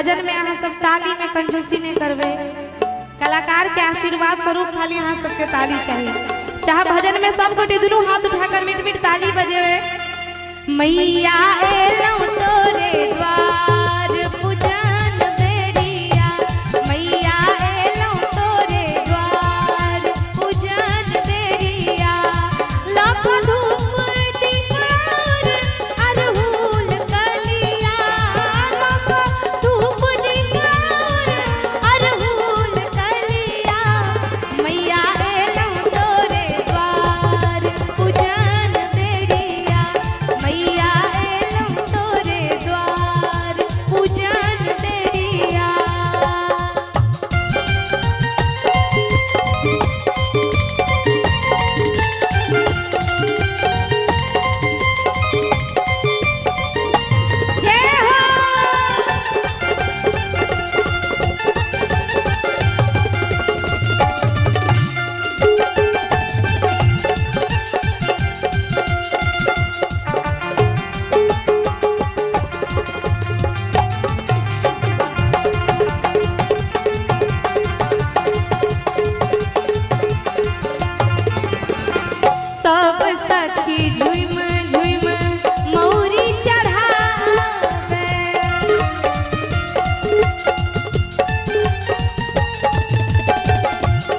भजन में अहाँ सब ताली में कंजूसी नहीं करबै। कलाकार के आशीर्वाद स्वरूप खाली अहाँ सबके ताली चाहिए। चाहे भजन में सब गोटे दुनू हाथ उठाकर मिट मिट ताली बजेबै। मैया एलौं तोरे द्वार पूजन बेरिया, मैया एलौं तोरे द्वार पूजन बेरिया, लख धूप दीप और अरहुल कलिया, लख धूप दीप और अरहुल कलिया, मैया एलौं तोरे द्वार पूजन बेरिया, मैया एलौं तोरे द्वार पूजन बेरिया। जय हो। सब सखी झुम झुम मौरी चढ़ावे,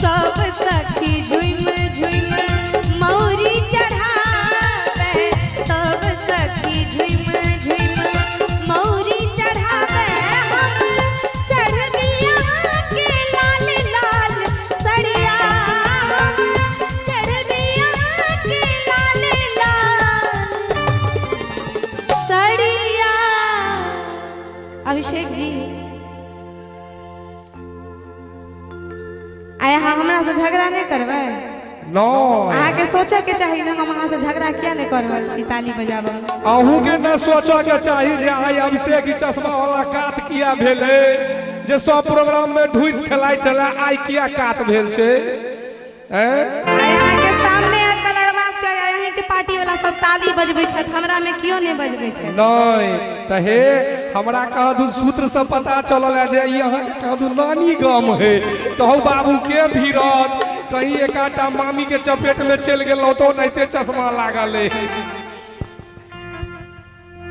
सब सखी झुम झुम मौरी चढ़ावे, सब सखी झुम झुम मौरी चढ़ावे, हम चढ़बिया के लाल लाल सड़िया, हम चढ़बिया के लाल लाल सड़िया। अभिषेक जी आय अहाँ हमरा से झगड़ा नहीं करबै? नहीं, अहाँके सोचऽ के चाही ने हम अहाँ से झगड़ा किया नहीं कर रहल छी ताली बजाबऽ। अहूँ के न सोचऽ के चाही जे आइ अभिषेक ई चश्मा वाला कात किया भेलै, जे सब प्रोग्राम में ढुसि खेलाइ छलै, आइ किया कात भेल छै? हैं? आइ अहाँके सामने आबि कऽ लड़बाक चाही। आइ अहींके पार्टी वाला सब ताली बजबै छथि, हमरा में केओ नहि बजबै छै। नहीं तऽ हे हमरा कहाँ सूत्र से पता चलल है जे ई अहाँके कहाँ नानी गाम है, तऽ हौ बाबू के भीड़त, कहीं एकाटा मामी के चपेट में चलि गेलहुँ तऽ ओनाहिते चश्मा लागल है।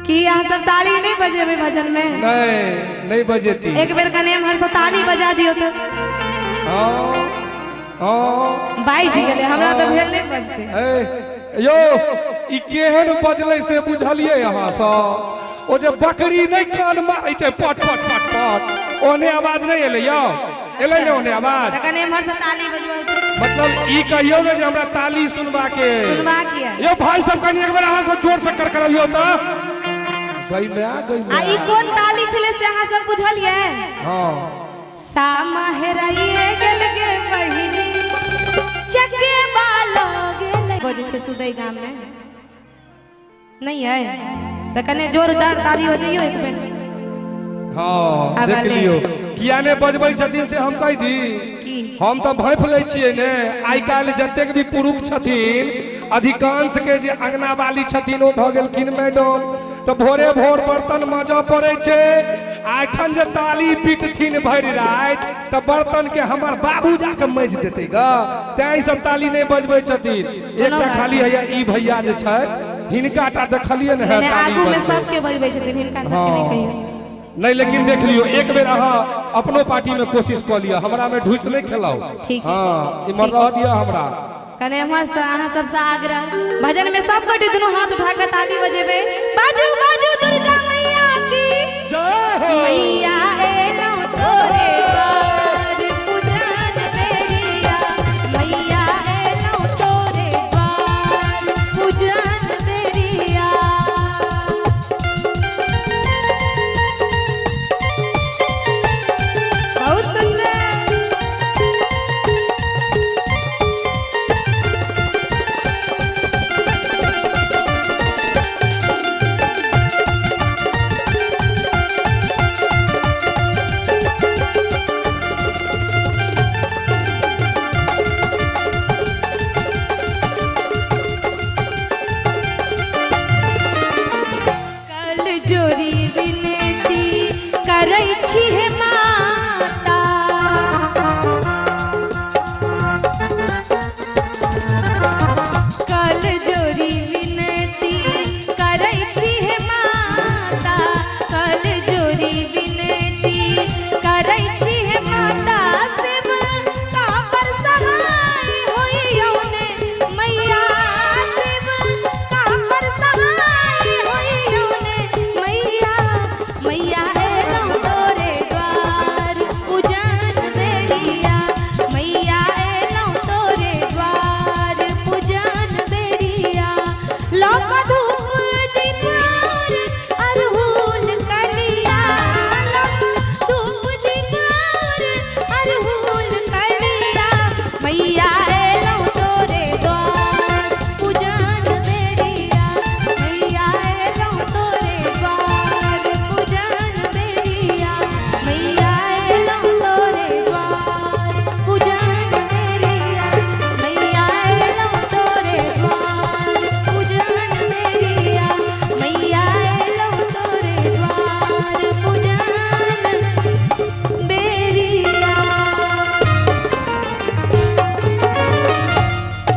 की अहाँ सब ताली नहीं बजेबै भजन में? नहीं नहीं बजेती। एक बेर कने एम्हर से ताली बजा दियौ तऽ। हाँ हाँ बाजि गेलै, हमरा तऽ भेल नहि बजतै। ए यौ ई केहन बजलै से बुझलियै अहाँ सब? ओ जे बकरी नहि कान मारै छै पट पट पट पट, ओहने आवाज नहि एलै यौ? एलै ने ओहने आवाज? तऽ कने एम्हर से ताली बजबाउ तऽ। मतलब ई कहियौ ने जे हमरा ताली सुनबाके सुनबाक यऽ। यौ भाई सब कनि एक बेर अहाँ सब जोर से कर करबियौ तऽ गई में आ गई आ में। ई कोन ताली छलै से अहाँ सब बुझलियै? हाँ सामा हेराइए गेल गे बहिनी चकेबा लऽ गेलै। बजै छै सुदई गाम में नहीं है तऽ कने जोरदार ताली हो जइयो एक बेर। हाँ आब देख आले। लियौ किया ने बजबै छथिन से हम कहि दी। की? हम तऽ भैंफ लै छियै ने। आइ काल्हि जतेक भी पुरुष छथिन अधिकांश के जे अंगना वाली छथिन ओ भऽ गेलखिन मैडम, तऽ भोरे भोर बर्तन माजऽ पड़ै छै। आ एखन जे ताली पीटथिन भरि राति तऽ बर्तन के हमर बाबू जाके माजि देतै ग, तैं ई सब ताली नहि बजबै छथिन। एकटा खाली हैया ई भैया जे छथि हिनका टा देखलियै ने है नहि, ताली आगू में बजबैत। सबके बजबै छथिन, हिनका सबके नहि कहियौ। नहीं लेकिन देख लियौ एक बेर अहाँ अपनो पार्टी में कोशिश कऽ लिअ, हमरा में ढुसि नहि खेलाउ। ठीक छै। हाँ इमहर ठीक रह दिअ हमरा। कने एम्हर से अहाँ सबसे आग्रह, भजन में सब गोटे दुनू हाथ उठा कऽ ताली बजेबै। बाजू बाजू दुर्गा मैया की जय हो। मैया।